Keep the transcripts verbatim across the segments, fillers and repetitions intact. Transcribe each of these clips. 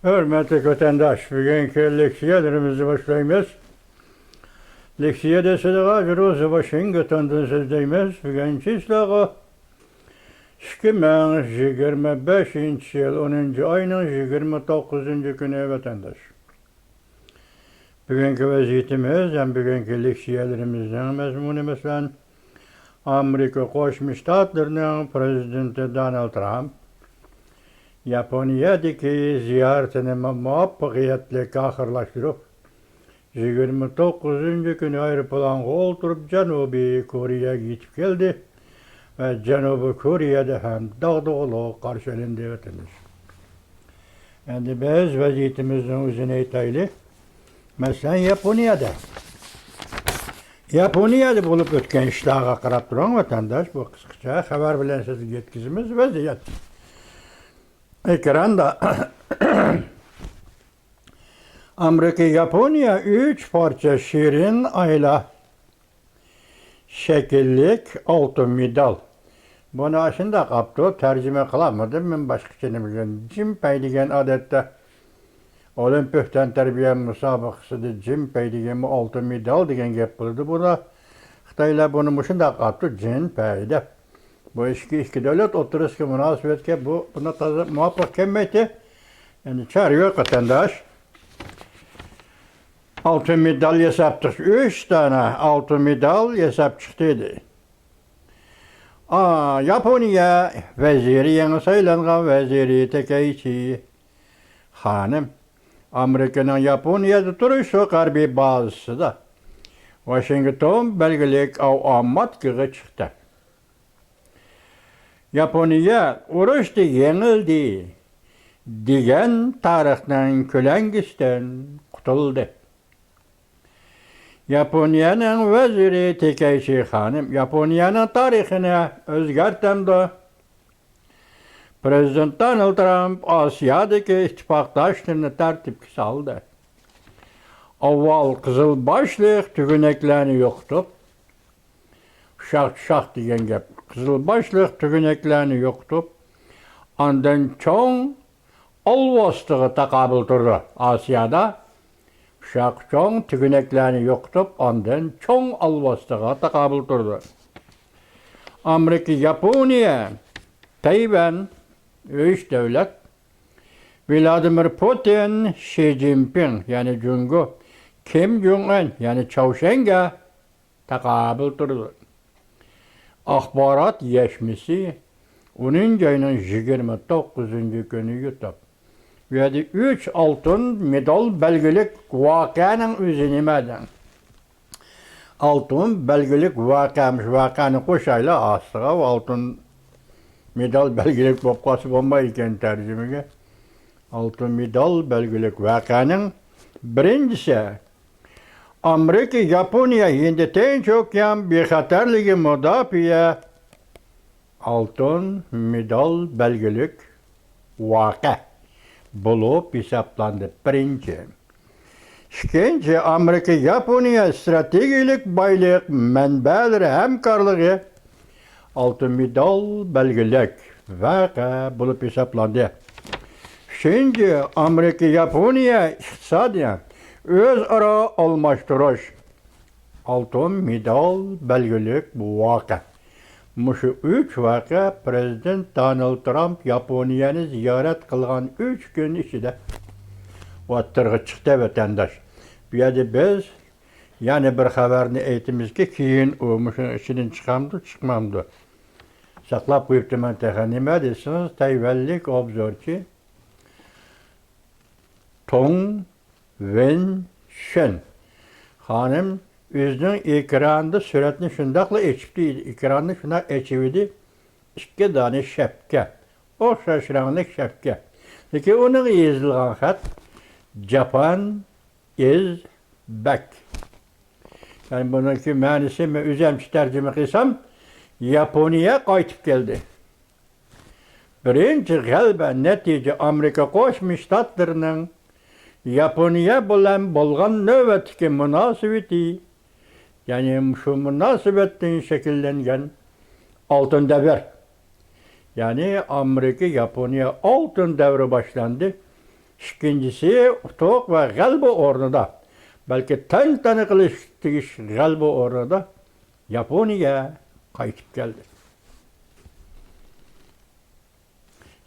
ھۆرمەتلىك ۋەتەنداش، بۈگۈنكى لېكسىيەلىرىمىزنى باشلايمىز. لېكسىيە دېسىدىغا روزى ۋاشىنگتوندىن سۆزلەيمىز. بۈگۈن چىسلاغا ئىككى مىڭ يىگىرمە بەشىنچى يىل ئونىنچى ئاينىڭ يىگىرمە توققۇزىنچى كۈنى ۋەتەنداش. بۈگۈنكى ۋەزىيىتىمىز ھەم بۈگۈنكى لېكسىيەلىرىمىزنىڭ مەزمۇنى، مەسىلەن، ئامېرىكا قوشما شتاتلىرىنىڭ پىرېزىدېنتى دونالد ترامپ ياپونىيەدىكى زىيارىتىنى مۇ-، مۇۋەپپەقىيەتلىك ئاخىرلاشتۇرۇپ، يىگىرمە توققۇزىنچى كۈنى ئايروپىلانغا ئولتۇرۇپ، جەنۇبىي كورېيەگە يېتىپ كەلدى ۋە جەنۇبىي كورېيەدە ھەم داغدۇغىلىق قارشى ئېلىندى، ۋەتەنداش. ئەمدى بىز ۋەزىيىتىمىزنىڭ ئۆزىنى ئېيتايلى. مەسىلەن، ياپونىيەدە. ياپونىيەدە بولۇپ ئۆتكەن ئىشلارغا قاراپ تۇرۇڭ، ۋەتەنداش. بۇ قىسقىچە خەۋەر بىلەن سىزگە يەتكۈزىمىز ۋەزىيەت. ئېكراندا. ئامېرىكا ياپونىيە ئۈچ پارچە شېرىن ئايلا شەكىللىك ئالتۇن مېدال. بۇنى ئاشۇنداق ئاپتۇ، تەرجىمە قىلالمىدىم مەن باشقىچە نېمە دېگەن. جىنپەي دېگەن ئادەتتە ئولىمپىك تەنتەربىيە مۇسابىقىسىدە جىنپەي دېگەنمۇ ئالتۇن مېدال دېگەن گەپ بولىدۇ. بۇنى خىتايلار بۇنى مۇشۇنداق ئاپتۇ، جىنپەي دەپ. بۇ ئىككى، ئىككى دۆلەت ئوتتۇرىسىدىكى مۇناسىۋەتكە بۇ، بۇنى تازا مۇۋاپىق كەلمەيتتى. ئەمدى چارە يوق، ۋەتەنداش. ئالتۇن مېدال ياساپ چىقتى. ئۈچ دانە ئالتۇن مېدال ياساپ چىقتى، دېدى. ئا، ياپونىيە ۋەزىرى، يېڭى سايلانغان ۋەزىرى تەكەيچى خانىم ئامېرىكىنىڭ ياپونىيەدە تۇرۇشلۇق ھەربىي بازىسىدا ۋاشىنگتون بەلگىلىك ئاۋاماتكىغا چىقتى. ياپونىيە ئۇرۇشتا يېڭىلدى دېگەن تارىخنىڭ كۆلەڭگىسىدىن قۇتۇلدى. ياپونىيەنىڭ ۋەزىرى تېكەيشى خانىم ياپونىيەنىڭ تارىخىنى ئۆزگەرتەمدۇ؟ پىرېزىدېنت دونالد ترامپ ئاسىيادىكى ئىتتىپاقداشلىرىنى تەرتىپكە سالدى. ئاۋۋال قىزىل باشلىق تۈگىنەكلەرنى يوقىتىپ، ئۇششاق-چۇششاق دېگەن گەپ. قىزىل باشلىق تۈگىنەكلەرنى يوقىتىپ، ئاندىن چوڭ ئالۋاستىغا تاقابىل تۇرىدۇ. ئاسىيادا ئۇششاق چوڭ تۈگىنەكلەرنى يوقىتىپ، ئاندىن چوڭ ئالۋاستىغا تاقابىل تۇرىدۇ. ئامېرىكا، ياپونىيە، تەيۋەن، ئۈچ دۆلەت ۋلادىمىر پۇتىن، شى جىنپىڭ، يەنى جۇڭگو، كىم جۇڭ ئۈن، يەنى چاۋشيەنگە تاقابىل تۇرىدۇ. ئاخبارات يەشمىسى ئونىنچى ئاينىڭ يىگىرمە توققۇزىنچى كۈنى يۇتۇپ، بۇ يەردە ئۈچ ئالتۇن مېدال بەلگىلىك ۋەقەنىڭ ئۆزى نېمە دەڭ؟ ئالتۇن بەلگىلىك ۋەقە، مۇشۇ ۋەقەنى قوشايلى ئاستىغا، ئالتۇن مېدال بەلگىلىك بولۇپ قالسا بولمايدىكەن تەرجىمىگە. ئالتۇن مېدال بەلگىلىك ۋەقەنىڭ بىرىنچىسى، ئامېرىكا ياپونىيە ھىندى تىنچ ئوكيان بىخەتەرلىكى مۇداپىئە ئالتۇن مېدال بەلگىلىك ۋەقە بولۇپ ھېسابلاندى. بىرىنچى. ئىككىنچى، ئامېرىكا ياپونىيە ئىستراتېگىيەلىك بايلىق مەنبەلىرى ھەمكارلىقى ئالتۇن مېدال بەلگىلىك ۋەقە بولۇپ ھېسابلاندى. ئۈچىنچى، ئامېرىكا ياپونىيە ئىقتىسادىي ئۆزئارا ئالماشتۇرۇش ئالتۇن مېدال بەلگىلىك ۋەقە. مۇشۇ ئۈچ ۋەقە پىرېزىدېنت دونالد ترامپ ياپونىيەنى زىيارەت قىلغان ئۈچ كۈن ئىچىدە ئوتتۇرىغا چىقتى، ۋەتەنداش. بۇ يەردە بىز يەنە بىر خەۋەرنى ئېيتىمىزكى، كېيىن ئۇ مۇشۇنىڭ ئىچىدىن چىقامدۇ، چىقمامدۇ؟ ساقلاپ قويۇپتىمەن تېخى. نېمە دېسىڭىز، تەيۋەنلىك ئوبزورچى تۇڭ ۋېن شېن خانىم ئۆزىنىڭ ئېكراندا سۈرەتنى شۇنداقلا ئېچىپتۇ، ئېكراننى شۇنداق ئېچىۋىدى، ئىككى دانە شەپكە، ئوخشاش رەڭلىك شەپكە. لېكىن ئۇنىڭغا يېزىلغان خەت، جاپان ئىز بەك. يەنى بۇنىڭكى مەنىسى، مەن ئۆزۈمچە تەرجىمە قىلسام، ياپونىيە قايتىپ كەلدى. بىرىنچى غەلىبە نەتىجە ئامېرىكا قوشما شتاتلىرىنىڭ ياپونىيە بىلەن بولغان نۆۋەتتىكى مۇناسىۋىتى، يەنى شۇ مۇناسىۋەتتىن شەكىللەنگەن ئالتۇن دەۋر. يەنى ئامېرىكا ياپونىيە ئالتۇن دەۋرى باشلاندى. ئىككىنچىسى، ئۇتۇق ۋە غەلىبە ئورنىدا، بەلكى تەنتەنە قىلىش تېگىش غەلىبە ئورنىدا ياپونىيە قايتىپ كەلدى.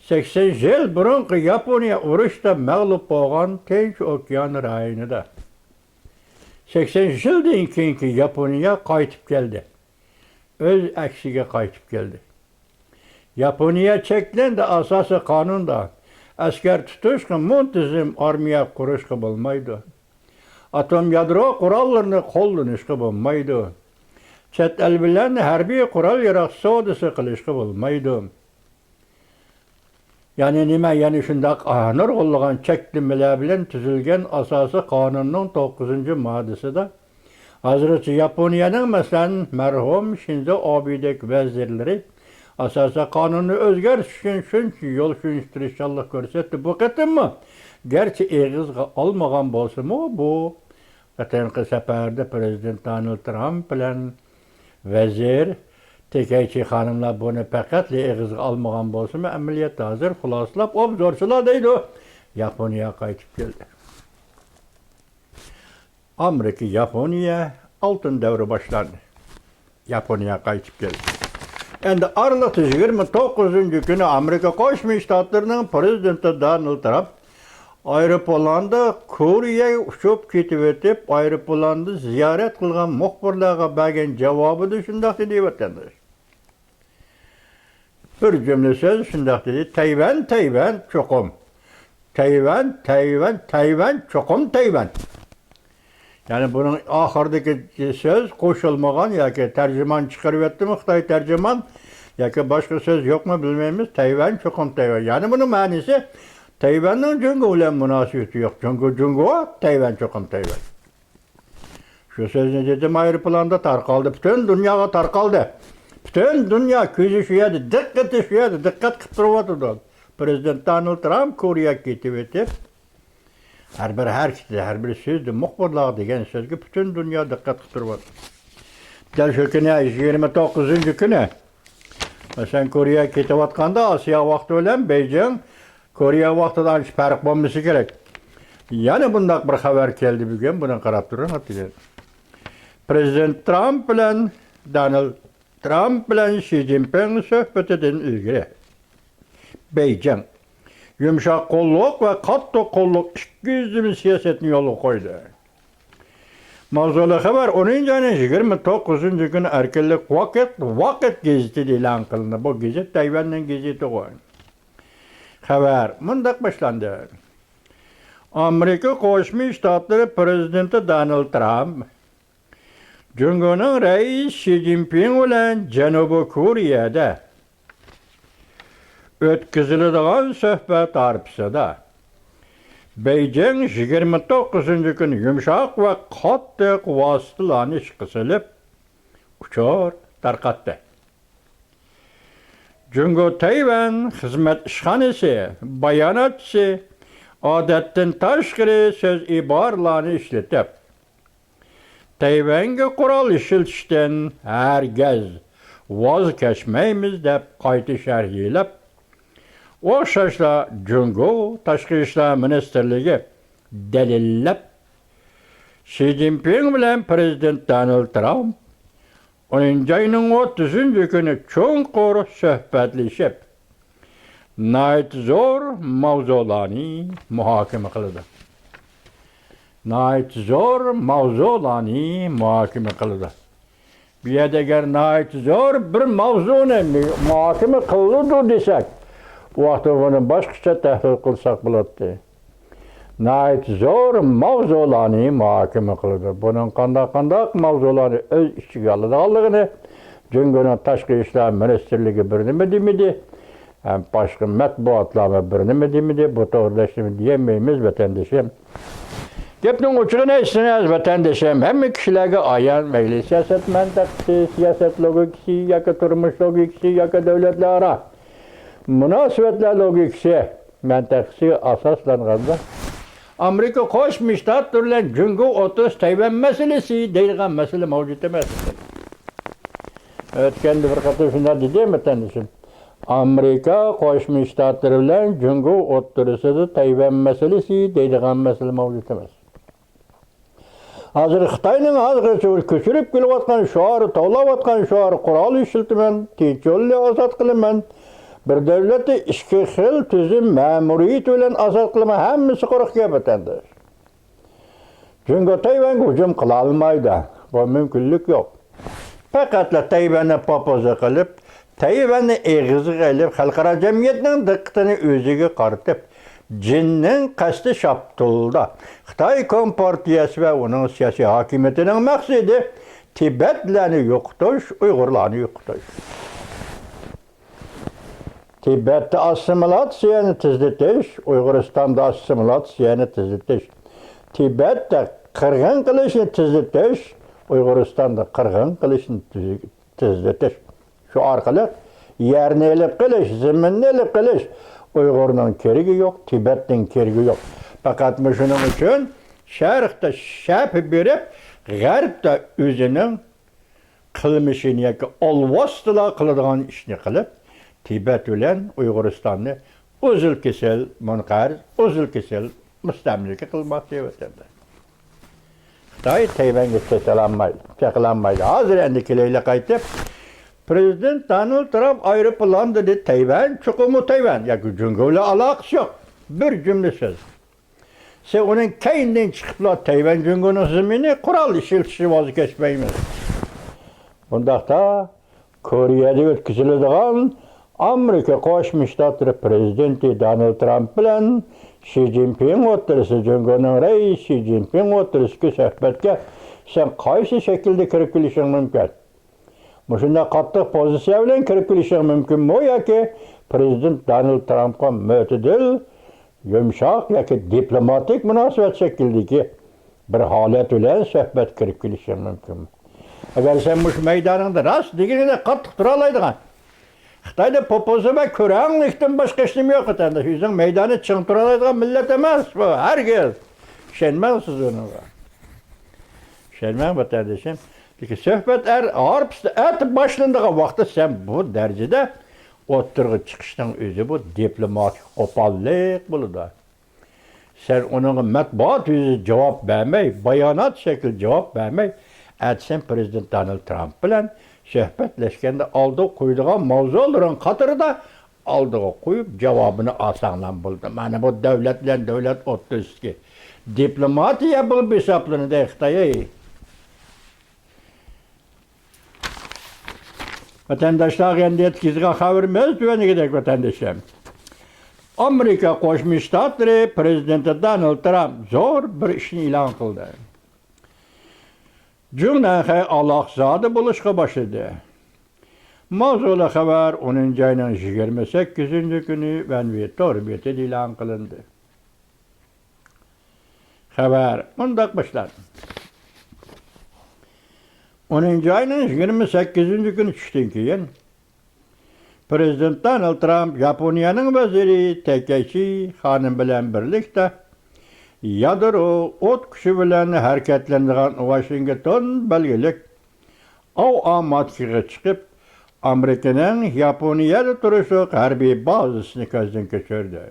سەكسەن يىل بۇرۇنقى ياپونىيە ئۇرۇشتا مەغلۇپ بولغان تىنچ ئوكيان رايونىدا، سەكسەن يىلدىن كېيىنكى ياپونىيە قايتىپ كەلدى. ئۆز ئەكسىگە قايتىپ كەلدى. ياپونىيە چەكلەندى، ئاساسىي قانۇندا ئەسكەر تۇتۇشقا، مۇنتىزىم ئارمىيە قۇرۇشقا بولمايدۇ. ئاتوم يادرو قوراللىرىنى قوللىنىشقا بولمايدۇ. چەت ئەل بىلەن ھەربىي قورال-ياراغ سودىسى قىلىشقا بولمايدۇ. يەنى نېمە؟ يەنى شۇنداق، ئاھ، نۇرغۇنلىغان چەكلىمىلەر بىلەن تۈزۈلگەن ئاساسىي قانۇننىڭ توققۇزىنچى ماددىسىدا ھازىرغىچە ياپونىيەنىڭ، مەسىلەن، مەرھۇم شىنزو ئابېدەك ۋەزىرلىرى ئاساسىي قانۇننى ئۆزگەرتىش ئۈچۈن شۇنچە يول، شۇنچە تىرىشچانلىق كۆرسەتتى. بۇ قېتىممۇ گەرچە ئېغىزغا ئالمىغان بولسىمۇ، بۇ قېتىمقى سەپەردە پىرېزىدېنت دونالد ترامپ بىلەن ۋەزىر تېكەيچى خانىملار بۇنى پەقەتلا ئېغىزغا ئالمىغان بولسىمۇ، ئەمەلىيەتتە ھازىر خۇلاسىلاپ، ئوبزورچىلار دەيدۇ، ياپونىيە قايتىپ كەلدى. ئامېرىكا، ياپونىيە ئالتۇن دەۋرى باشلاندى. ياپونىيە قايتىپ كەلدى. ئەمدى ئارىلىقتا يىگىرمە توققۇزىنچى كۈنى ئامېرىكا قوشما شتاتلىرىنىڭ پىرېزىدېنتى دونالد ترامپ ئايروپىلاندا كورېيەگە ئۇچۇپ كېتىۋېتىپ، ئايروپىلاندا زىيارەت قىلغان مۇخبىرلارغا بەرگەن جاۋابىدا شۇنداق دېدى، ۋەتەنداش. بىر جۈملە سۆز شۇنداق دېدى، تەيۋەن، تەيۋەن، چوقۇم. تەيۋەن، تەيۋەن، تەيۋەن، چوقۇم تەيۋەن. يەنى بۇنىڭ ئاخىرىدىكى سۆز قوشۇلمىغان ياكى تەرجىمان چىقىرىۋەتتىمۇ خىتاي تەرجىمان ياكى باشقا سۆز يوقمۇ بىلمەيمىز. تەيۋەن، چوقۇم تەيۋەن. يەنى بۇنىڭ مەنىسى تەيۋەننىڭ جۇڭگو بىلەن مۇناسىۋىتى يوق. جۇڭگو، جۇڭگو، تەيۋەن، چوقۇم تەيۋەن. شۇ سۆزنى دېدىم، ئايروپىلاندا تارقالدى. پۈتۈن دۇنياغا تارقالدى. پۈتۈن دۇنيا كۆزى شۇ يەردە، دىققىتى شۇ يەردە، دىققەت قىلىپ تۇرۇۋاتىدۇ. پىرېزىدېنت دونالد ترامپ كورېيەگە كېتىۋېتىپ، ھەر بىر ھەرىكىتىدە، ھەر بىر سۆزىدە، مۇخبىرلارغا دېگەن سۆزگە پۈتۈن دۇنيا دىققەت قىلىپ تۇرۇۋاتىدۇ. دەل شۇ كۈنى، يىگىرمە توققۇزىنچى كۈنى، مەسىلەن، كورېيەگە كېتىۋاتقاندا، ئاسىيا ۋاقتى بىلەن بېيجىڭ، كورېيە ۋاقتىدا ئانچە پەرق بولمىسا كېرەك. يەنە بۇنداق بىر خەۋەر كەلدى بۈگۈن، بۇنى قاراپ تۇرۇڭ، دېگەن. پىرېزىدېنت ترامپ بىلەن، دونالد ترامپ بىلەن شى جىنپىڭ سۆھبىتىدىن ئىلگىرى، بېيجىڭ يۇمشاق قوللۇق ۋە قاتتىق قوللۇق ئىككى يۈزلىمە سىياسەتنى يولغا قويدى. ماۋزۇلۇق خەۋەر ئونىنچى ئاينىڭ يىگىرمە توققۇزىنچى كۈنى ئەركىنلىك ۋاقىت، ۋاقىت گېزىتىدە ئېلان قىلىندى. بۇ گېزىت تەيۋەننىڭ گېزىتىغۇ. خەۋەر مۇنداق باشلاندى. ئامېرىكا قوشما شتاتلىرى پىرېزىدېنتى دونالد ترامپ جۇڭگونىڭ رەئىسى شى جىنپىڭ بىلەن جەنۇبىي كورېيەدە ئۆتكۈزۈلىدىغان سۆھبەت ھارپىسىدا، بېيجىڭ يىگىرمە توققۇزىنچى كۈنى يۇمشاق ۋە قاتتىق ۋاسىتىلارنى ئىشقا سېلىپ، ئۇچۇر تارقاتتى. جۇڭگو تەيۋەن خىزمەت ئىشخانىسى باياناتچىسى ئادەتتىن تاشقىرى سۆز ئىبارىلەرنى ئىشلىتىپ، تەيۋەنگە قورال ئىشلىتىشتىن ھەرگىز ۋاز كەچمەيمىز دەپ قايتا شەرھلەپ، ئوخشاشلا جۇڭگو تاشقى ئىشلار مىنىستىرلىكى دەلىللەپ، شى جىنپىڭ بىلەن پىرېزىدېنت دونالد ترامپ ئونىنچى ئاينىڭ ئوتتۇزىنچى كۈنى چوڭقۇر سۆھبەتلىشىپ، ناھايىتى زور ماۋزۇلارنى مۇھاكىمە قىلىدۇ. ناھايىتى زور ماۋزۇلارنى مۇھاكىمە قىلىدۇ. بۇ يەردە ئەگەر ناھايىتى زور بىر ماۋزۇنى مۇھاكىمە قىلىدۇ دېسەك، ئۇ ۋاقىتتا بۇنى باشقىچە تەھلىل قىلساق بولاتتى. ناھايىتى زور ماۋزۇلارنى مۇھاكىمە قىلىدۇ. بۇنىڭ قانداق، قانداق ماۋزۇلارنى ئۆز ئىچىگە ئالىدىغانلىقىنى جۇڭگونىڭ تاشقى ئىشلار مىنىستىرلىكى بىر نېمە دېمىدى، ھەم باشقا مەتبۇئاتلارمۇ بىر نېمە دېمىدى. بۇ توغرىدا ھېچ نېمە دېيەلمەيمىز، ۋەتەندىشىم. گەپنىڭ ئوچۇقىنى ئېيتسىڭىز، ۋەتەندىشىم، ھەممە كىشىلەرگە ئايان، مەيلى سىياسەت مەنتىقىسى، سىياسەت لوگىكىسى ياكى تۇرمۇش لوگىكىسى ياكى دۆلەتلەر ئارا مۇناسىۋەتلەر لوگىكىسى مەنتىقىسىگە ئاساسلانغاندا، ئامېرىكا قوشما شتاتلىرى بىلەن جۇڭگو ئوتتۇرىسىدا تەيۋەن مەسىلىسى دەيدىغان مەسىلە مەۋجۇت ئەمەس. ئۆتكەندە بىر قېتىم شۇنداق دېدىم، ۋەتەندىشىم. ئامېرىكا قوشما شتاتلىرى بىلەن جۇڭگو ئوتتۇرىسىدا تەيۋەن مەسىلىسى دەيدىغان مەسىلە مەۋجۇت ئەمەس. ھازىر خىتاينىڭ ھازىرغىچە كۆچۈرۈپ كېلىۋاتقان شوئارى، توۋلاۋاتقان شوئارى، قورال ئىشلىتىمەن، تىنچ يولنى ئازاد قىلىمەن، بىر دۆلەتتە ئىككى خىل تۈزۈم مەمۇرىيىتى بىلەن ئازاد قىلىمەن، ھەممىسى قۇرۇق گەپ، ۋەتەنداش. جۇڭگو تەيۋەنگە ھۇجۇم قىلالمايدۇ. بۇ مۇمكىنلىك يوق. پەقەتلا تەيۋەننى پوپوزا قىلىپ، تەيۋەننى ئېغىزىغا ئېلىپ، خەلقئارا جەمئىيەتنىڭ دىققىتىنى ئۆزىگە قارىتىپ، جىننىڭ قەستى شاپتۇلدا. خىتاي كومپارتىيەسى ۋە ئۇنىڭ سىياسىي ھاكىمىيىتىنىڭ مەقسىتى تىبەتلەرنى يوقىتىش، ئۇيغۇرلارنى يوقىتىش. تىبەتتە ئاسسىمىلاتسىيەنى تېزلىتىش، ئۇيغۇرىستاندا ئاسسىمىلاتسىيەنى تېزلىتىش. تىبەتتە قىرغىن قىلىشنى تېزلىتىش، ئۇيغۇرىستاندا قىرغىن قىلىشنى تېز-، تېزلىتىش. شۇ ئارقىلىق يەرنى ئېلىپ قېلىش، زېمىننى ئېلىپ قېلىش ئۇيغۇرنىڭ كېرىكى يوق، تىبەتنىڭ كېرىكى يوق. پەقەت مۇشۇنىڭ ئۈچۈن شەرقتە شەپە بېرىپ، غەربتە ئۆزىنىڭ قىلمىشىنى ياكى ئالۋاستىلا قىلىدىغان ئىشنى قىلىپ، تىبەت بىلەن ئۇيغۇرىستاننى ئۈزۈل-كېسىل مۇنقەرز، ئۈزۈل-كېسىل مۇستەملىكە قىلماقچى ۋەتەندە. خىتاي تەيۋەنگە چېتىلالمايدۇ، چېقىلالمايدۇ. ھازىر ئەمدى كېلەيلى قايتىپ، پرېزىدېنت دونالد ترامپ ئايروپىلاندا دېدى، تەيۋەن چوقۇممۇ تەيۋەن، ياكى جۇڭگو بىلەن ئالاقىسى يوق. بىر جۈملە سۆز. سەن ئۇنىڭ كەينىدىن چىقىپلا تەيۋەن جۇڭگونىڭ زېمىنى، قورال ئىشلىتىشنى ۋاز كەچمەيمىز. بۇنداقتا كورېيەدە ئۆتكۈزۈلىدىغان ئامېرىكا قوشما شتاتلىرى پرېزىدېنتى دونالد ترامپ بىلەن شى جىنپىڭ ئوتتۇرىسى، جۇڭگونىڭ رەئىسى شى جىنپىڭ ئوتتۇرىسىدىكى سۆھبەتكە سەن قايسى شەكىلدە كىرىپ كېلىشىڭ مۇمكىن؟ مۇشۇنداق قاتتىق پوزىتسىيە بىلەن كىرىپ كېلىشىڭ مۇمكىنمۇ ياكى پرېزىدېنت دونالد ترامپقا مۆتىدىل، يۇمشاق ياكى دىپلوماتىك مۇناسىۋەت شەكلىدىكى بىر ھالەت بىلەن سۆھبەت كىرىپ كېلىشىڭ مۇمكىنمۇ؟ ئەگەر سەن مۇشۇ مەيدانىڭدا راست دېگىنىڭدەك قاتتىق تۇرالايدىغان، خىتايدا پوپوزا ۋە كۆرەڭلىكتىن باشقا ھېچنېمە يوق، ۋەتەنداش. ئۆزىنىڭ مەيدانى چىڭ تۇرالايدىغان مىللەت ئەمەس بۇ، ھەرگىز. ئىشەنمەڭ سىز ئۇنىڭغا. ئىشەنمەڭ، ۋەتەندىشىم. لېكىن سۆھبەت ئەر-، ھارپىسى ئەتە باشلىنىدىغان ۋاقىتتا سەن بۇ دەرىجىدە ئوتتۇرىغا چىقىشنىڭ ئۆزى بۇ دىپلوماتىك قوپاللىق بولىدۇ. سەن ئۇنىڭغا مەتبۇئات يۈزى جاۋاب بەرمەي، بايانات شەكلىدە جاۋاب بەرمەي، ئەتىسەن پرېزىدېنت دونالد ترامپ بىلەن سۆھبەتلەشكەندە ئالدىغا قويىدىغان ماۋزۇلىرىڭ قاتارىدا ئالدىغا قويۇپ، جاۋابىنى ئالساڭلام بولىدۇ. مانا بۇ دۆلەت بىلەن دۆلەت ئوتتۇرىسىدىكى دىپلوماتىيە بولۇپ ھېسابلىنىدۇ، خىتاي. ۋەتەنداشلارغا ئەمدى يەتكۈزىدىغان خەۋىرىمىز تۆۋەندىكىدەك، ۋەتەنداشلار. ئامېرىكا قوشما شتاتلىرى پرېزىدېنتى دونالد ترامپ زور بىر ئىشنى ئېلان قىلدى. جۇڭنەنخەي ئالاقىزادە بولۇشقا باشلىدى. ماۋزۇلۇق خەۋەر ئونىنچى ئاينىڭ يىگىرمە سەككىزىنچى كۈنى ۋەنۋى تور بېتىدە ئېلان قىلىندى. خەۋەر مۇنداق باشلاندى. ئونىنچى ئاينىڭ يىگىرمە سەككىزىنچى كۈنى چۈشتىن كېيىن، پرېزىدېنت دونالد ترامپ ياپونىيەنىڭ ۋەزىرى تەكەيچى خانىم بىلەن بىرلىكتە يادرو ئوت كۈچى بىلەن ھەرىكەتلىنىدىغان ۋاشىنگتون بەلگىلىك ئاۋ ئاماتلىقىغا چىقىپ، ئامېرىكىنىڭ ياپونىيەدە تۇرۇشلۇق ھەربىي بازىسىنى كۆزدىن كەچۈردى.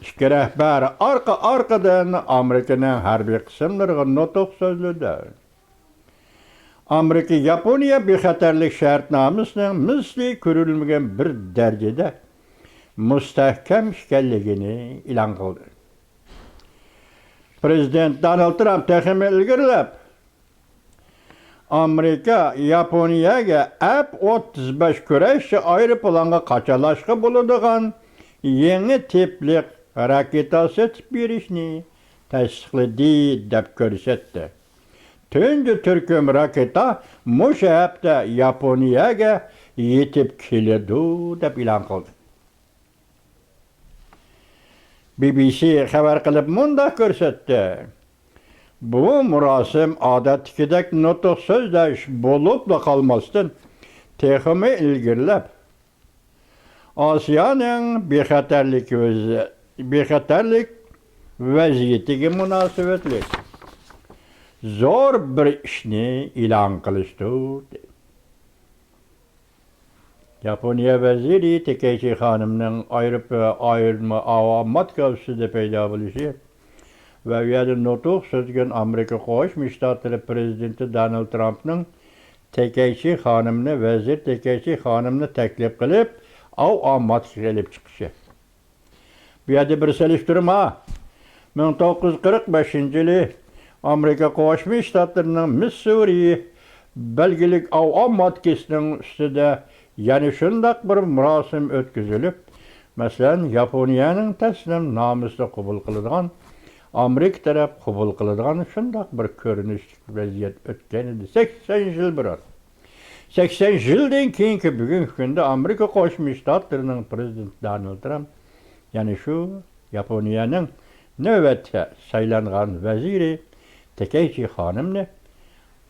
ئىككى رەھبەر ئارقا-ئارقىدىن ئامېرىكىنىڭ ھەربىي قىسىملىرىغا نۇتۇق سۆزلىدى. ئامېرىكا ياپونىيە بىخەتەرلىك شەرتنامىسىنىڭ مىسلى كۆرۈلمىگەن بىر دەرىجىدە مۇستەھكەم ئىكەنلىكىنى ئېلان قىلدى. پرېزىدېنت دونالد ترامپ تېخىمۇ ئىلگىرىلەپ، ئامېرىكا ياپونىيەگە ئەپ ئوتتۇز بەش كۈرەشچى ئايروپىلانغا قاچالاشقا بولىدىغان يېڭى تىپلىق راكېتا سېتىپ بېرىشنى تەستىقلىدى، دەپ كۆرسەتتى. تۇنجى تۈركۈم راكېتا مۇشۇ ھەپتە ياپونىيەگە يېتىپ كېلىدۇ، دەپ ئېلان قىلدى. بى بى سى خەۋەر قىلىپ مۇنداق كۆرسەتتى: بۇ مۇراسىم ئادەتتىكىدەك نۇتۇق سۆزلەش بولۇپلا قالماستىن، تېخىمۇ ئىلگىرىلەپ، ئاسىيانىڭ بىخەتەرلىك ۋەزى-، بىخەتەرلىك ۋەزىيىتىگە مۇناسىۋەتلىك زور بىر ئىشنى ئېلان قىلىشتۇر. ياپونىيە ۋەزىرى تېكەيچى خانىمنىڭ ئايروپا ئايرىلما ئاۋا ماتكا ئۈستىدە پەيدا بولۇشى ۋە ئۇ يەردە نۇتۇق سۆزلىگەن ئامېرىكا قوشما شتاتلىرى پرېزىدېنتى دونالد ترامپنىڭ تېكەيچى خانىمنى، ۋەزىر تېكەيچى خانىمنى تەكلىپ قىلىپ، ئاۋا ماتكىغا ئېلىپ چىقىشى. بۇ يەردە بىر سېلىشتۇرما. مىڭ توققۇز يۈز قىرىق بەشىنچى يىلى ئامېرىكا قوشما شتاتلىرىنىڭ مىسسۇرى بەلگىلىك ئاۋا ماتكىسىنىڭ ئۈستىدە يەنە شۇنداق بىر مۇراسىم ئۆتكۈزۈلۈپ، مەسىلەن، ياپونىيەنىڭ تەسلىمنامىسىنى قوبۇل قىلىدىغان، ئامېرىكا تەرەپ قوبۇل قىلىدىغان شۇنداق بىر كۆرۈنۈشلۈك ۋەزىيەت ئۆتكەن ئىدى، سەكسەن يىل بۇرۇن. سەكسەن يىلدىن كېيىنكى بۈگۈنكى كۈندە ئامېرىكا قوشما شتاتلىرىنىڭ پرېزىدېنتى دونالد ترامپ يەنە شۇ ياپونىيەنىڭ نۆۋەتتە سايلانغان ۋەزىرى تېكەيچى خانىمنى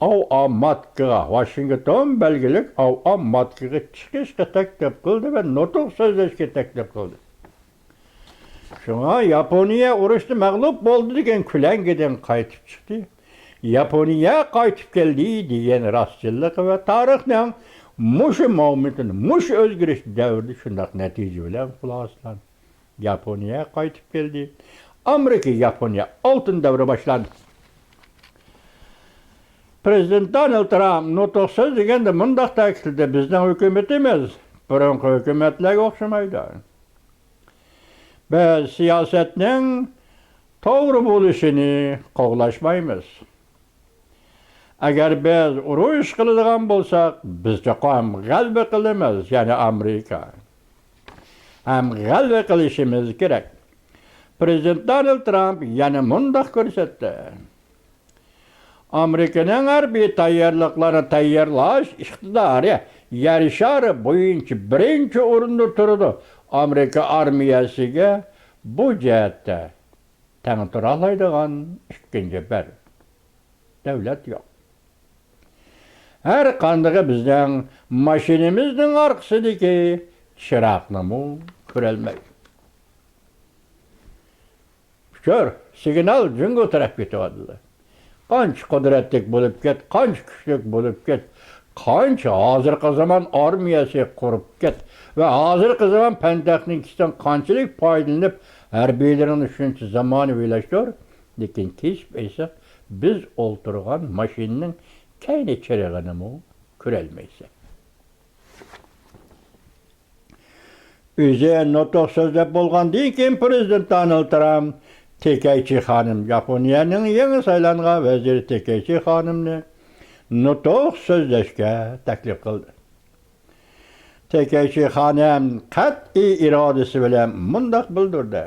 ئاۋا ماتكىغا، ۋاشىنگتون بەلگىلىك ئاۋا ماتكىغا چىقىشقا تەكلىپ قىلدى ۋە نۇتۇق سۆزلەشكە تەكلىپ قىلدى. شۇڭا ياپونىيە ئۇرۇشتا مەغلۇپ بولدى دېگەن كۆلەڭگىدىن قايتىپ چىقتى. ياپونىيە قايتىپ كەلدى دېگەن راستچىللىقى ۋە تارىخنىڭ مۇشۇ مومېنتىنى، مۇشۇ ئۆزگىرىش دەۋرىدە شۇنداق نەتىجە بىلەن خۇلاسىلاندى. ياپونىيە قايتىپ كەلدى. ئامېرىكا ياپونىيە ئالتۇن دەۋرى باشلاندى. پرېزىدېنت دونالد ترامپ نۇتۇق سۆزلىگەندە مۇنداق تەكىتلىدى: «بىزنىڭ ھۆكۈمىتىمىز بۇرۇنقى ھۆكۈمەتلەرگە ئوخشىمايدۇ. بىز سىياسەتنىڭ توغرا بولۇشىنى قوغلاشمايمىز. ئەگەر بىز ئۇرۇش قىلىدىغان بولساق، بىز چوقۇم غەلىبە قىلىمىز، يەنى ئامېرىكا. ھەم غەلىبە قىلىشىمىز كېرەك.» پرېزىدېنت دونالد ترامپ يەنە مۇنداق كۆرسەتتى: «ئامېرىكىنىڭ ھەربىي تەييارلىقلارنى تەييارلاش ئىقتىدارى يەر شارى بويىچە بىرىنچى ئورۇندا تۇرىدۇ. ئامېرىكا ئارمىيەسىگە بۇ جەھەتتە تەڭ تۇرالايدىغان ئىككىنچى بىر دۆلەت يوق. ھەر قاندىقى بىزنىڭ ماشىنىمىزنىڭ ئارقىسىدىكى چىراغنىمۇ كۆرەلمەيدۇ.» ئۇچۇر، سىگنال جۇڭگو تەرەپكە كېتىۋاتىدۇ. قانچە قۇدرەتلىك بولۇپ كەت، قانچە كۈچلۈك بولۇپ كەت، قانچە ھازىرقى زامان ئارمىيەسى قۇرۇپ كەت ۋە ھازىرقى زامان پەن تېخنىكىسىدىن قانچىلىك پايدىلىنىپ، ھەربىيلىرىڭنى شۇنچە زامانىۋىلاشتۇر، لېكىن كېسىپ ئېيتساق، بىز ئولتۇرغان ماشىنىنىڭ كەينى چىرىغىنىمۇ كۆرەلمەيسەن. ئۆزى نۇتۇق سۆزلەپ بولغاندىن كېيىن، پرېزىدېنت دونالد ترامپ تېكەيچى خانىم، ياپونىيەنىڭ يېڭى سايلانغان ۋەزىرى تېكەيچى خانىمنى نۇتۇق سۆزلەشكە تەكلىپ قىلدى. تېكەيچى خانىم قەتئىي ئىرادىسى بىلەن مۇنداق بىلدۈردى.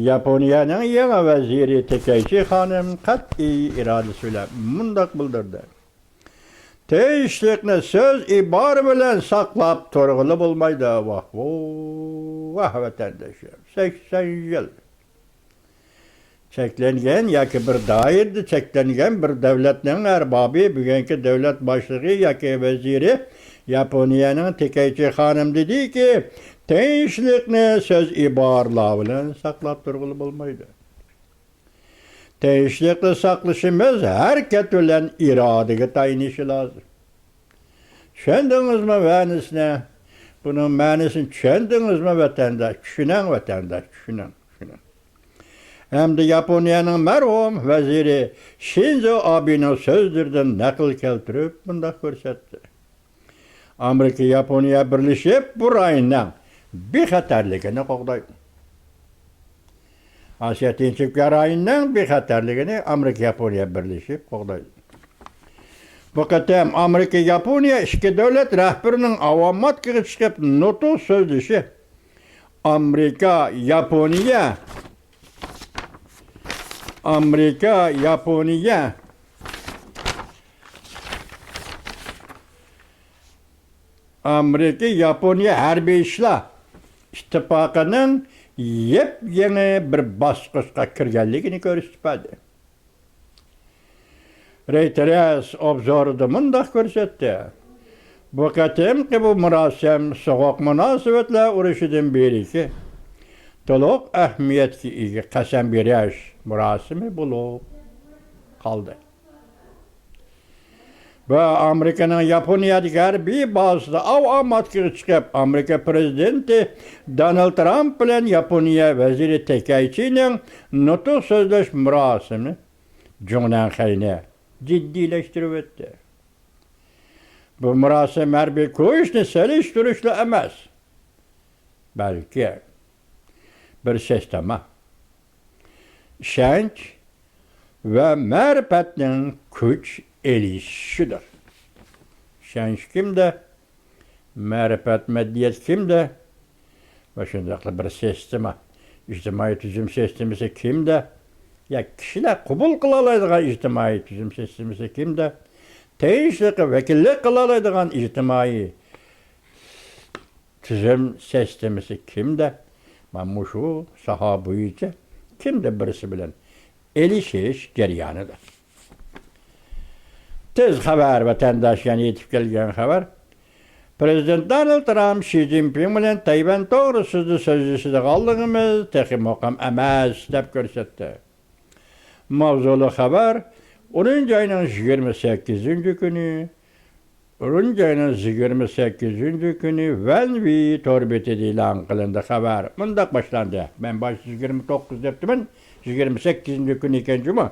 ياپونىيەنىڭ يېڭى ۋەزىرى تېكەيچى خانىم قەتئىي ئىرادىسى بىلەن مۇنداق بىلدۈردى: «تىنچلىقنى سۆز ئىبارە بىلەن ساقلاپ تۇرغىلى بولمايدۇ.» ۋاھ، ۋاھ، ۋاتەنداشلار، سەكسەن يىل چەكلەنگەن ياكى بىر دائىرىدە چەكلەنگەن بىر دۆلەتنىڭ ئەربابى، بۈگۈنكى دۆلەت باشلىقى ياكى ۋەزىرى، ياپونىيەنىڭ تېكەيچى خانىم دېدىكى، تىنچلىقنى سۆز ئىبارىلەر بىلەن ساقلاپ تۇرغىلى بولمايدۇ. تىنچلىقنى ساقلىشىمىز ھەرىكەت بىلەن ئىرادىگە تايىنىشى لازىم. چۈشەندىڭىزمۇ مەنىسىنى؟ بۇنىڭ مەنىسىنى چۈشەندىڭىزمۇ، ۋەتەنداش؟ چۈشىنىڭ، ۋەتەنداش، چۈشىنىڭ، چۈشىنىڭ. ھەمدە ياپونىيەنىڭ مەرھۇم ۋەزىرى شىنزو ئابېنىڭ سۆزلىرىدىن نەقىل كەلتۈرۈپ مۇنداق كۆرسەتتى. ئامېرىكا ياپونىيە بىرلىشىپ بۇ رايوننىڭ بىخەتەرلىكىنى قوغدايدۇ. ئاسىيا تىنچلىق رايونىنىڭ بىخەتەرلىكىنى ئامېرىكا ياپونىيە بىرلىشىپ قوغدايدۇ. بۇ قېتىم ئامېرىكا ياپونىيە ئىككى دۆلەت رەھبىرىنىڭ ئاۋاماتكىغا چىقىپ نۇتۇق سۆزلىشى ئامېرىكا ياپونىيە، ئامېرىكا ياپونىيە، ئامېرىكا ياپونىيە ھەربىي ئىشلار ئىتتىپاقىنىڭ يېپيېڭى بىر باسقۇچقا كىرگەنلىكىنى كۆرسىتىپ بەردى. رېيتېرس ئوبزورىدا مۇنداق كۆرسەتتى: بۇ قېتىمقى بۇ مۇراسىم سوغۇق مۇناسىۋەتلەر ئۇرۇشىدىن بېرىكى تولۇق ئەھمىيەتكە ئىگە قەسەم بېرىش مۇراسىمى بولۇپ قالدى. ۋە ئامېرىكىنىڭ ياپونىيەدىكى ھەربىي بازىسىدا ئاۋۇ ئاماتكىغا چىقىپ، ئامېرىكا پىرېزىدېنتى دونالد ترامپ بىلەن ياپونىيە ۋەزىرى تېكەيچىنىڭ نۇتۇق سۆزلەش مۇراسىمى جۇڭنەنخەينى جىددىيلەشتۈرۈۋەتتى. بۇ مۇراسىم ھەربىي كۈچنى سېلىشتۇرۇشلا ئەمەس، بەلكى بىر سىستېما، ئىشەنچ ۋە مەرىپەتنىڭ كۈچ ئېلىشىشىدۇر. ئىشەنچ كىمدە؟ مەرىپەت، مەدەنىيەت كىمدە؟ ۋە شۇنداقلا بىر سىستېما، ئىجتىمائىي تۈزۈم سىستېمىسى كىمدە؟ يا كىشىلەر قوبۇل قىلالايدىغان ئىجتىمائىي تۈزۈم سىستېمىسى كىمدە؟ تىنچلىققا ۋەكىللىك قىلالايدىغان ئىجتىمائىي تۈزۈم سىستېمىسى كىمدە؟ مانا مۇشۇ ساھە بويىچە كىمدە بىرسى بىلەن ئېلىشىش جەريانىدا. تېز خەۋەر، ۋەتەنداش، يەنە يېتىپ كەلگەن خەۋەر. پىرېزىدېنت دونالد ترامپ شى جىنپىڭ بىلەن تەيۋەن توغرىسىدا سۆزلىشىدىغانلىقىمىز تېخى مۇقىم ئەمەس، دەپ كۆرسەتتى. ماۋزۇلۇق خەۋەر ئونىنچى ئاينىڭ يىگىرمە سەككىزىنچى كۈنى، ئونىنچى ئاينىڭ يىگىرمە سەككىزىنچى كۈنى ۋەن ۋى تور بېتىدە ئېلان قىلىندى. خەۋەر مۇنداق باشلاندى. مەن باشتا يىگىرمە توققۇز دەپتىمەن، يىگىرمە سەككىزىنچى كۈنى ئىكەن جۇمۇ.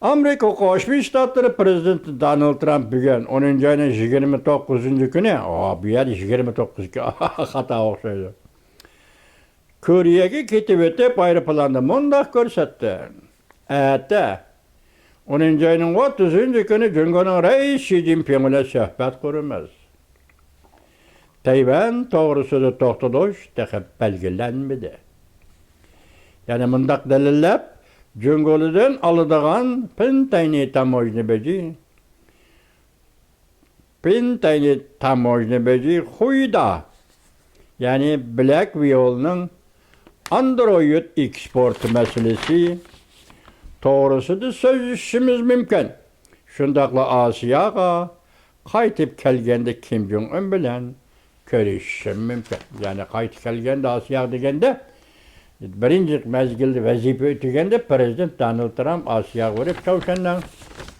ئامېرىكا قوشما شتاتلىرى پىرېزىدېنتى دونالد ترامپ بۈگۈن، ئونىنچى ئاينىڭ يىگىرمە توققۇزىنچى كۈنى، ئا، بۇ يەردە يىگىرمە توققۇز ئىكەن، خاتا ئوخشايدۇ. كورېيەگە كېتىۋېتىپ، ئايروپىلاندا مۇنداق كۆرسەتتى: ئەتە، ئونىنچى ئاينىڭ ئوتتۇزىنچى كۈنى جۇڭگونىڭ رەئىسى شى جىنپىڭ بىلەن سۆھبەت قۇرىمىز. تەيۋەن توغرىسىدا توختىلىش تېخى بەلگىلەنمىدى. يەنە مۇنداق دەلىللەپ، جۇڭگولىدىن ئالىدىغان پىنتەينى تاموژنا بېجى، پىنتەينى تاموژنا بېجى خۇيدا، يەنى بلەك ۋىيولنىڭ ئاندرويىد ئېكسپورتى مەسىلىسى توغرىسىدا سۆزلىشىشىمىز مۇمكىن. شۇنداقلا ئاسىياغا قايتىپ كەلگەندە كىم جۇڭ ئۇن بىلەن كۆرۈشۈشۈم مۇمكىن. يەنى قايتىپ كەلگەندە، ئاسىياغا دېگەندە، بىرىنچى مەزگىلدە ۋەزىپە ئۆتىگەندە پىرېزىدېنت دونالد ترامپ ئاسىياغا بېرىپ، چاۋشيەننىڭ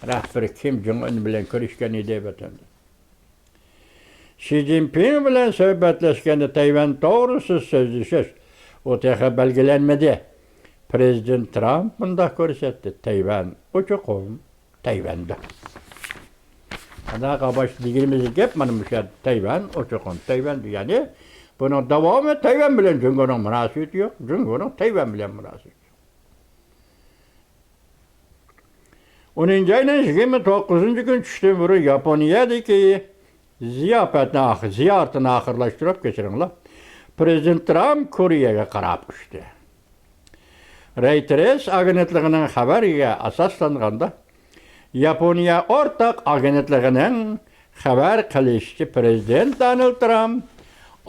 رەھبىرى كىم جۇڭ ئۇن بىلەن كۆرۈشكەن ئىدى ۋەتەندە. شى جىنپىڭ بىلەن سۆھبەتلەشكەندە تەيۋەن توغرىسىدا سۆزلىشىش، ئۇ تېخى بەلگىلەنمىدى. پىرېزىدېنت ترامپ مۇنداق كۆرسەتتى: تەيۋەن، ئۇ چوقۇم تەيۋەندۇر. ئانا قاۋاش دېگىنىمىز گەپ مانا مۇشۇ يەردە، تەيۋەن، ئۇ چوقۇم تەيۋەندۇر. يەنى بۇنىڭ داۋامى تەيۋەن بىلەن جۇڭگونىڭ مۇناسىۋىتى يوق، جۇڭگونىڭ تەيۋەن بىلەن مۇناسىۋىتى يوق. ئونىنچى ئاينىڭ يىگىرمە توققۇزىنچى كۈنى چۈشتىن بۇرۇن ياپونىيەدىكى زىياپەتنى ئاخ-، زىيارىتىنى ئاخىرلاشتۇرۇپ، كەچۈرۈڭلار، پىرېزىدېنت ترامپ كورېيەگە قاراپ ئۇچتى. رەيتېرس ئاگېنتلىقىنىڭ خەۋىرىگە ئاساسلانغاندا، ياپونىيە ئورتاق ئاگېنتلىقىنىڭ خەۋەر قىلىشىچە، پىرېزىدېنت دونالد ترامپ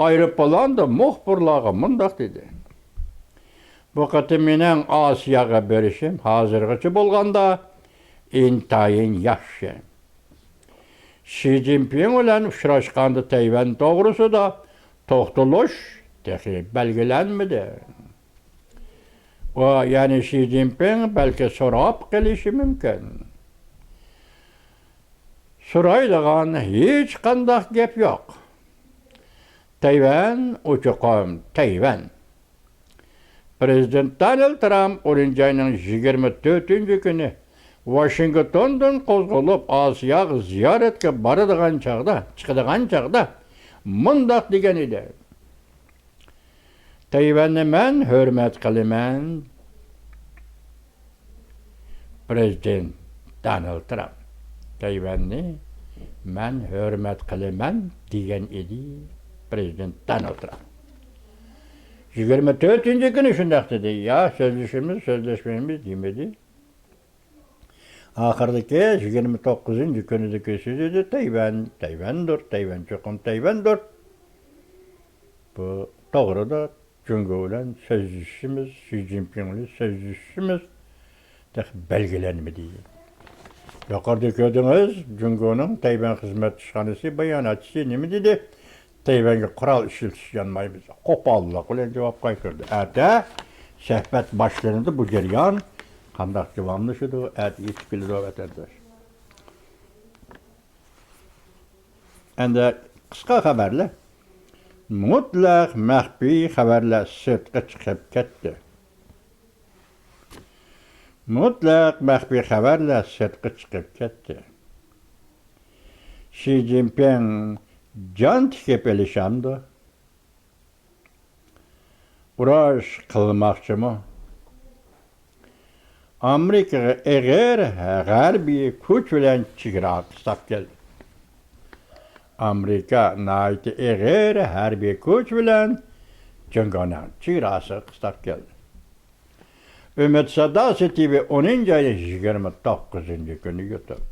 ئايروپىلاندا مۇخبىرلارغا مۇنداق دېدى: بۇ قېتىم مېنىڭ ئاسىياغا بېرىشىم ھازىرغىچە بولغاندا ئىنتايىن ياخشى. شى جىنپىڭ بىلەن ئۇچراشقاندا تەيۋەن توغرىسىدا توختىلىش تېخى بەلگىلەنمىدى. ئۇ، يەنى شى جىنپىڭ بەلكى سوراپ قېلىشى مۇمكىن. سورايدىغان ھېچقانداق گەپ يوق. تەيۋەن، ئۇ چوقۇم تەيۋەن. پىرېزىدېنت دونالد ترامپ ئونىنچى ئاينىڭ يىگىرمە تۆتىنچى كۈنى ۋاشىنگتوندىن قوزغىلىپ، ئاسىياغا زىيارەتكە بارىدىغان چاغدا، چىقىدىغان چاغدا مۇنداق دېگەن ئىدى: تەيۋەننى مەن ھۆرمەت قىلىمەن. پىرېزىدېنت دونالد ترامپ. تەيۋەننى مەن ھۆرمەت قىلىمەن، دېگەن ئىدى پىرېزىدېنت دونالد ترامپ. يىگىرمە تۆتىنچى كۈنى شۇنداق دېدى. يا سۆزلىشىمىز، سۆزلەشمەيمىز دېمىدى. ئاخىرىدىكى يىگىرمە توققۇزىنچى كۈنىدىكى سۆزىدە تەيۋەن، تەيۋەندۇر، تەيۋەن چوقۇم تەيۋەندۇر. بۇ توغرىدا جۇڭگو بىلەن سۆزلىشىشىمىز، شى جىنپىڭ بىلەن سۆزلىشىشىمىز تېخى بەلگىلەنمىدى. يۇقىرىدا كۆردىڭىز، جۇڭگونىڭ تەيۋەن خىزمەت ئىشخانىسى باياناتچىسى نېمە دېدى؟ تەيۋەنگە قورال ئىشلىتىش يانمايمىز. قوپاللىق بىلەن جاۋاب قايتۇردى. ئەتە سۆھبەت باشلىنىدۇ، بۇ جەريان قانداق داۋاملىشىدۇ؟ ئەتە يېتىپ كېلىدۇ، ۋەتەنداش. ئەمدى قىسقا خەۋەرلەر. مۇتلەق مەخپىي خەۋەرلەر سىرتقا چىقىپ كەتتى. مۇتلەق مەخپىي خەۋەرلەر سىرتقا چىقىپ كەتتى. شى جىنپىڭ جان تىكىپ ئېلىشامدۇ؟ ئۇرۇش قىلماقچىمۇ؟ ئامېرىكىغا ئېغىر غەربىي كۈچ بىلەن چېگراغا قىستاپ كەلدى. ئامېرىكا ناھايىتى ئېغىر ھەربىي كۈچ بىلەن جۇڭگونىڭ چېگراسىغا قىستاپ كەلدى. ئۈمىد ساداسى تىۋى ئونىنچى ئاينىڭ يىگىرمە توققۇزىنچى كۈنى يۇتۇپ.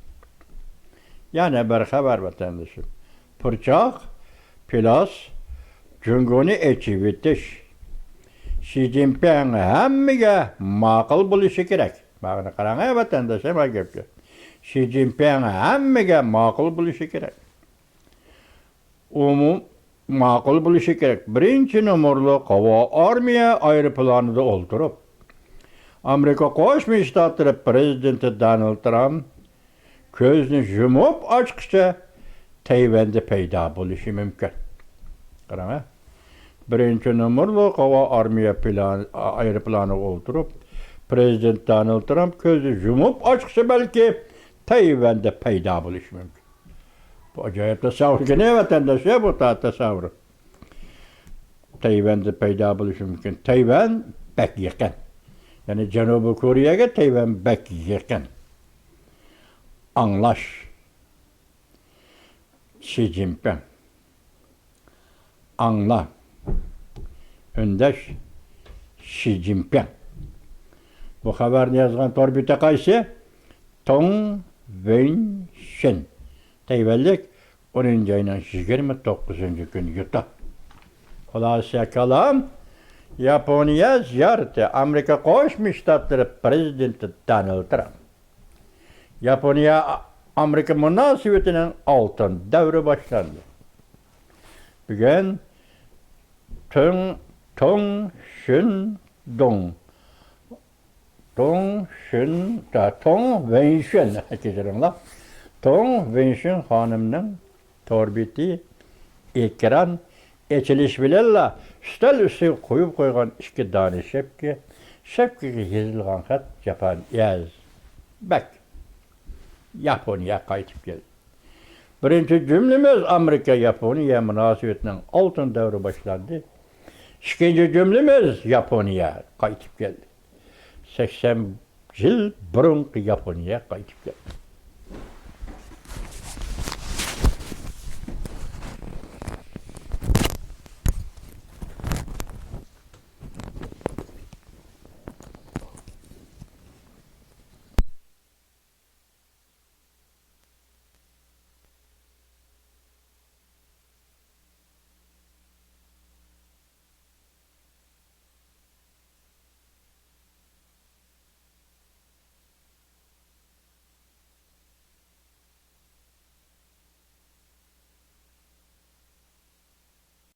يەنە بىر خەۋەر، ۋەتەندىشىم. پۇرچاق، پىلاس، جۇڭگونى ئېچىۋېتىش. شى جىنپىڭ ھەممىگە ماقۇل بولۇشى كېرەك. مانا قاراڭ، ۋەتەنداشلار، ما گەپكە. شى جىنپىڭ ھەممىگە ماقۇل بولۇشى كېرەك. ئۇمۇ ماقۇل بولۇشى كېرەك. بىرىنچى نومۇرلۇق ھاۋا ئارمىيە ئايروپىلانىدا ئولتۇرۇپ، ئامېرىكا قوشما شتاتلىرى پىرېزىدېنتى دونالد ترامپ كۆزنى يۇمۇپ ئاچقۇچە تەيۋەندە پەيدا بولۇشى مۇمكىن. قاراڭ، ھە. بىرىنچى نومۇرلۇق ھاۋا ئارمىيە پىلان، ئايروپىلانىغا ئولتۇرۇپ، پىرېزىدېنت دونالد ترامپ كۆزنى يۇمۇپ ئاچقۇچە بەلكى تەيۋەندە پەيدا بولۇشى مۇمكىن. بۇ ئاجايىپ تەسەۋۋۇركەن، ۋەتەنداش، بۇ تا-، تەسەۋۋۇر. تەيۋەندە پەيدا بولۇشى مۇمكىن. تەيۋەن بەك يېقىن. يەنى جەنۇبىي كورېيەگە تەيۋەن بەك يېقىن. ئاڭلاش. شى جىنپىڭ. ئاڭلا. ئۈندەش. شى جىنپىڭ. بۇ خەۋەرنى يازغان تور بېتى قايسى؟ تۇڭ ۋېنشىن. تەيۋەنلىك، ئونىنچى ئاينىڭ يىگىرمە توققۇزىنچى كۈنى يۇتۇپ. خۇلاسە كالام، ياپونىيە زىيارىتى، ئامېرىكا قوشما شتاتلىرى پىرېزىدېنتى دونالد ترامپ. ياپونىيە ئامېرىكا مۇناسىۋىتىنىڭ ئالتۇن دەۋرى باشلاندى. بۈگۈن تۇڭ، تۇڭ شۈن دۇڭ، تۇڭ شۈن، تۇڭ ۋېنشۈن، كەچۈرۈڭلار. تۇڭ ۋېنشۈن خانىمنىڭ تور بېتى ئېكران ئېچىلىش بىلەنلا ئۈستەل ئۈستىگە قويۇپ قويغان ئىككى دانە شەپكە، شەپكىگە يېزىلغان خەت جاپان ياز. بەك. ياپونىيە قايتىپ كەلدى. بىرىنچى جۈملىمىز، ئامېرىكا ياپونىيە مۇناسىۋىتىنىڭ ئالتۇن دەۋرى باشلاندى. ئىككىنچى جۈملىمىز، ياپونىيە قايتىپ كەلدى. سەكسەن يىل بۇرۇنقى ياپونىيە قايتىپ كەلدى.